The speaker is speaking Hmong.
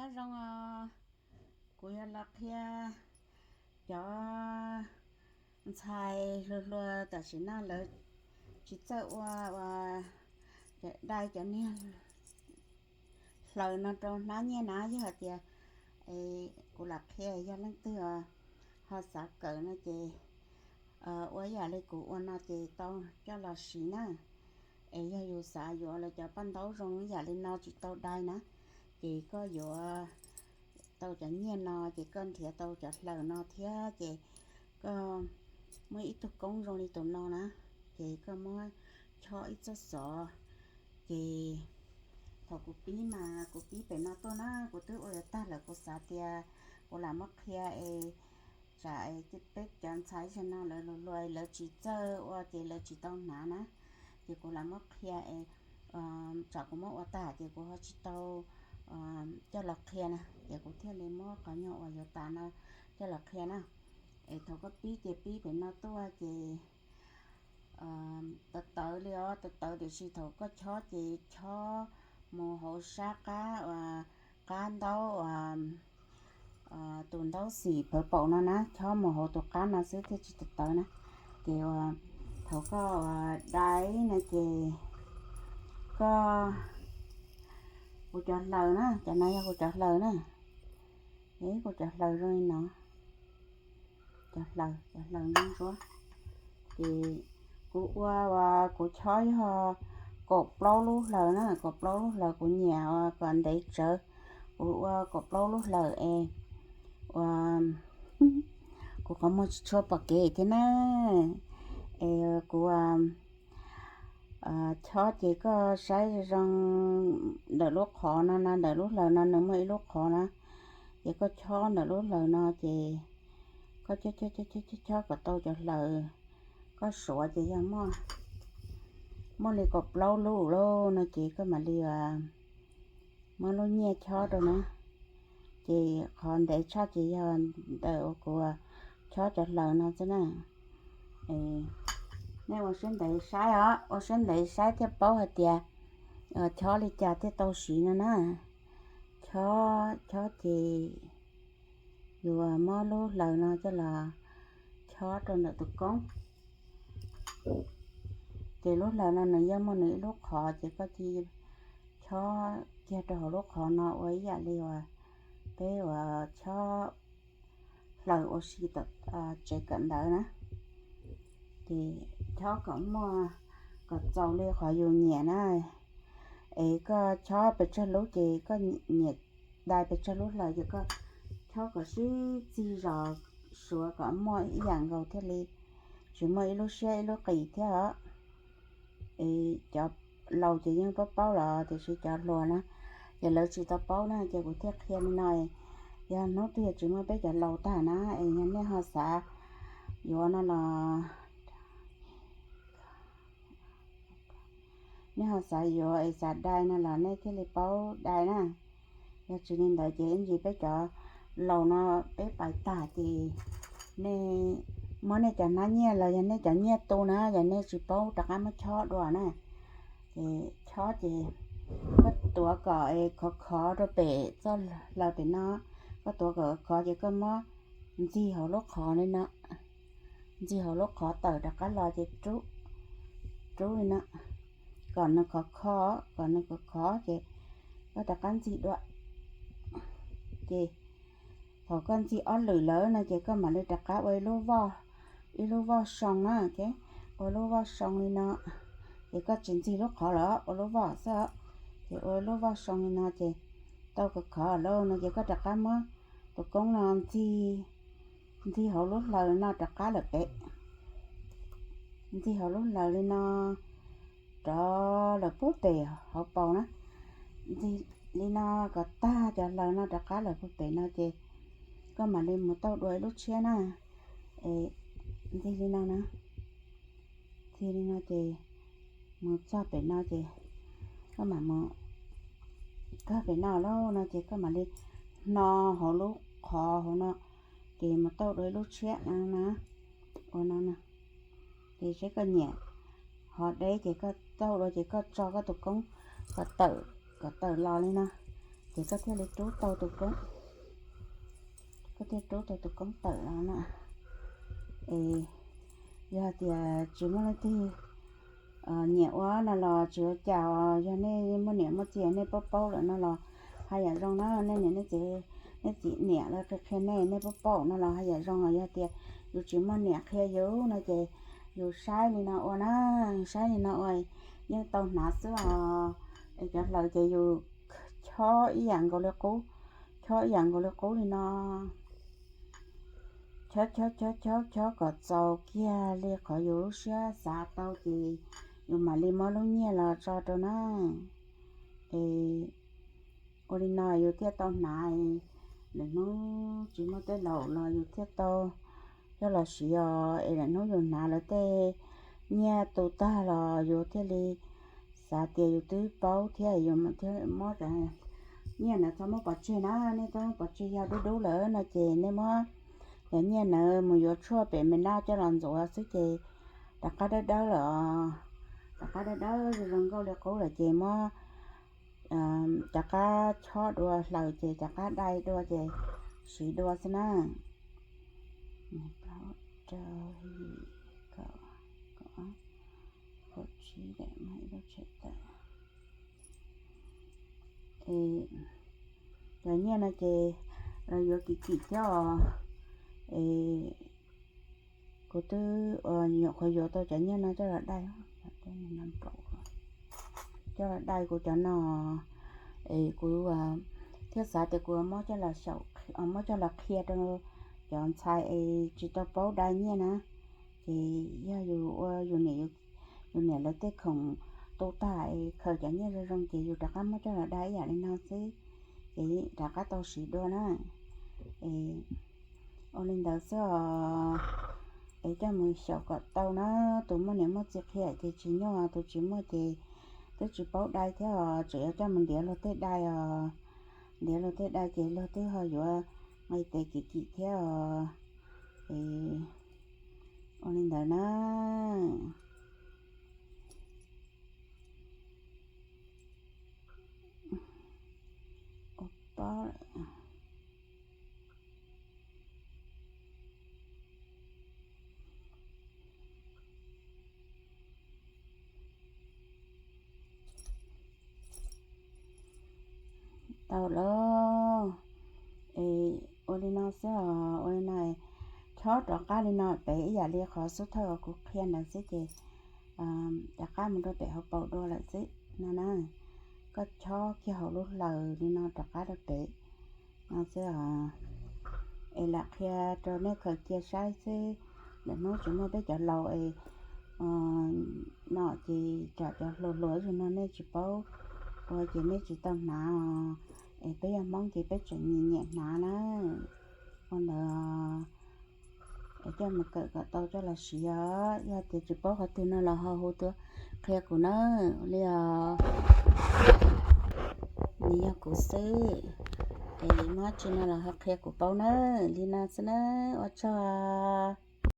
Nyob zoo, kuv yuav los qhia cov ntxhais hluas hluas tam sim no lawv tsis txawj ua, ua dai cov niag hlaws no rau hnab nyiaj na. Yog hais tias kuv lam qhia, yog leej twg ho xav kawm no ces ua yam li kuv ua no ces tau coj los siv na. Es yog yus xav yuav lawv cov paj ntaub zoo yam li no tsis tau dai na, ces koj yuav tau cov nyiaj no ces koj nrhiav tau cov hlaws no thiab ces koj muaj ib tug koob zoo li tus no na, ces koj muab chob ib txoj xov. Ces thaum kuv pib mas kuv pib pem no tuaj na, kuv twb ua yuav tag lawm kuv xav tias kuv lam muab qhia es tsam peb cov ntxhais zaum no lawv hluas hluas lawv tsis txawj ua ces lawv tsis tau hnav na. Ces kuv lam muab qhia es tsam kuv muab ua tag ces kuv ho tsis tau coj los qhia na, ces kuv thiaj li muab qhov nyuag uas yuav tas no coj los qhia na. Es thaum koj pib ces pib pem no tuaj ces tawv tawv li os, tawv tawv tiam sis thaum koj chob ces chob mus hauv sab qab, qab ntaub, tus ntaub xim pawv paum no na, chob mus hauv tus qab no xwb thiaj tsis tawv tawv na. Ces thaum koj dai no ces koj, kuv cov hlaws na, cov no yog kuv cov hlaws na. Kuv cov hlaws zoo li no, cov hlaws, cov hlaws ntsuab ntsuab. Ces kuv ua, kuv chob yog kaum plaub lub hlaws na, kaum plaub lub hlaws kuv nyiam kom ntev tsawv. Kuv ua kaum plaub lub hlaws es ua, kuv qhov muag tsis tshua pom kev thiab na. Es kuv chob ces koj saib zoo zoo ntawm lub qhov no na, ntawm lub hlaws no nws muaj ib lub qhov na, ces koj chob ntawm lub hlaws no ces koj chob chob chob chob kom tau cov hlaws. Koj suav ces yog muaj, muaj li kaum plaub lub lauj no ces koj mam li muab lub nyiaj chob rau na. Ces qhov ntev tshaj ces yog ntawm uas kuv chob cov hlaws no xwb na. Nej ua siab ntev saib os, ua siab ntev saib thiaj paub hais tias chob li cas thiaj tau siv no na. Chob, chob ces yus muab lub hlaws no coj los chob rau ntawm tus koob. Ces lub hlaws no nws yeej muaj nws ib lub qhov ces koj cia chob kiag rau hauv lub qhov no ua ib yam li uas peb uas chob hlaws ua si tom tsev kawm ntawv na. Ces chob kom muaj, kom txaus li qhov yus nyiam na. Es koj chob pes tsawg lub ces koj nyiam dai pes tsawg lub hlaws ces koj chob kom sib txig zos, suav kom muaj ib yam nkaus thiaj li tsis muaj ib lub siab ib lub qis thiab os. Es cov laus ces yeej paub paub los tiam sis cov hluas na ces lawv tsis tau paub na ces kuv thiaj qhia li no. Yog hnub twg yog tsis muaj peb cov laus tag na es yog nej ho xav yuav no los, nej ho xav yuav es xav dai no los nej thiaj li paub dai na. Yog tsis li ntawd ces ib ntsis peb cov laus no peb pais tag ces nej muab nej cov hnab nyiaj los yog nej cov nyiaj tu na yog nej tsis paub rov qab muab chob dua na. Ces chob ces koj tuav kom khov khov rau pem txoj hlaws pem no, koj tuav kom khov ces koj muab ntxig hauv lub qhov li no, ntxig hauv lub qhov tawm rov qab los ces rub, rub li no, kom nws khov kho, kom nws khov khov ces koj rov qab ntxig dua. Ces thaum koj ntxig ob lwm lawm no ces koj mam li rov qab ua ib lub voj, ib lub voj soo na, ua lub voj soo li no. Ces koj tsis ntxig lub qhov los ua lub voj xwb, ces ua lub voj soo li no ces tau khov khov lawm no ces koj rov qab muab tus koob no ntxig, ntxig hauv lub hlaws no rov qab lawm pem, ntxig hauv lub hlaws li no rov lawm puag pem hauv paus na. Ntxig li no kom tag cov hlaws no rov qab lawm puag pem no ces koj mam li mus tauj dua ib lub tshiab na. Ntxig li no na, ntxig li no ces mus txog pem no ces koj mam mus, kawg pem no lauj no ces koj mam li hno hauv lub qhov hauv no ces mus tauj dua ib lub tshiab no na, ua no na. Ces seb koj nyiam ho deb ces koj tauj dua ces koj tso koj tus koob kom tawm, kom tawm los li no. ces koj thiaj li rub tau tus koob, koj thiaj rub tau tus koob tawm los na. Es yog tias tsis muaj leej twg nyiam ua no los tsis ua cas os, yog nej muaj niam muaj txiv nej paub paub lawm no los haj yam zoo na, nej niam nej txiv, nej txiv niam lawv qhia qhia nej, nej paub paub no los haj yam zoo os. Yog tias yus tsis muaj niam qhia yus no ces yus saib li no ua na, saib li no ua yeej tau hnav xwb os. Es cov hlaws ces yus chob ib yam nkaus li qub, chob ib yam nkaus li qub li no, chob chob chob chob chob kom txaus kiag li qhov yus lub siab xav tau ces yus mam li muab lub nyiaj los tso rau na. Es ua li no yus thiaj tau hnav, lwm hnub tsis muaj tej laus los yus thiaj tau coj los siv os. Es lwm hnub yus hnav lawv tej nyiaj tu tag los yus thiaj li xav tias yus twb paub thiab yus thiaj muab cov nyiaj ntawd txhob muab pov tseg na, nej txhob muab pov tseg, yog dub dub lawm no ces nej muab cov nyiaj ntawd mus yuav tshuaj pem me nab coj los ntxuav xwb ces rov qab dawb dawb lawm os, rov qab dawb dawb zoo zoo nkauj li qub lawm ces muab rov qab chob dua hlaws ces rov qab dai dua ces siv dua xwb na. Plaub, rau, yim, kaum, kaum ob, kaum tsib, ib lub tshem tawm. Es cov nyiaj no ces los yuav kim kim thiab os. Es kuv twb nyuam qhuav yuav tau cov nyiaj no coj los dai, coj los dai kuv cov no. Es kuv thiaj xav tias kuv muab coj los xyaum, muab coj los qhia rau cov ntxhais es tsis tau paub dai nyiaj na. Ces yog yus ua yus niam, yus niam lawv tej khoom tu tag es khaws cov nyiaj zoo zoo ces yus rov qab muab coj los dai ib yam li no xwb, ces rov qab tau siv dua na. Es ua li ntawd xwb os. Es coj mus xyaum kom tau na, tus muaj niam muaj txiv qhia ces tsis nyuaj, tus tsis muaj ces twb tsis paub dai thiab os, tseem yuav coj mus ntiav luag tej dai os. Ntiav luag tej dai ces luag twb ho yuav nqis tes kim kim thiab os. Es ua li ntawd na. Ua pob lawm. Tau lauj. Es ua li no xwb os, ua li no, chob rov qab li no pem ib yam li qhov xub thawj uas kuv qhia ntawd xwb ces rov qab mus rau pem hauv paus dua lawm xwb no na. Koj chob kiag hauv lub hlaws li no rov qab rau pem no xwb os. Es lam qhia rau nej khaws cia saib xwb, lwm hnub tsis muaj peb cov laus es no ces tsam cov hluas hluas ib zaug no nej tsis paub ua ces nej tsis tau hnav os. Es peb yog Hmoob ces peb tseem nyiam nyiam hnav na. Ua ntawd es coj mus kawm kom tau coj los siv os. Yog tias tsis paub qhov twg no los ho hu tuaj qhia kuv na. Li os, nws yog kuv xwb, es muaj dab tsi no los ho qhia kuv paub na. Li no xwb na, ua tsaug.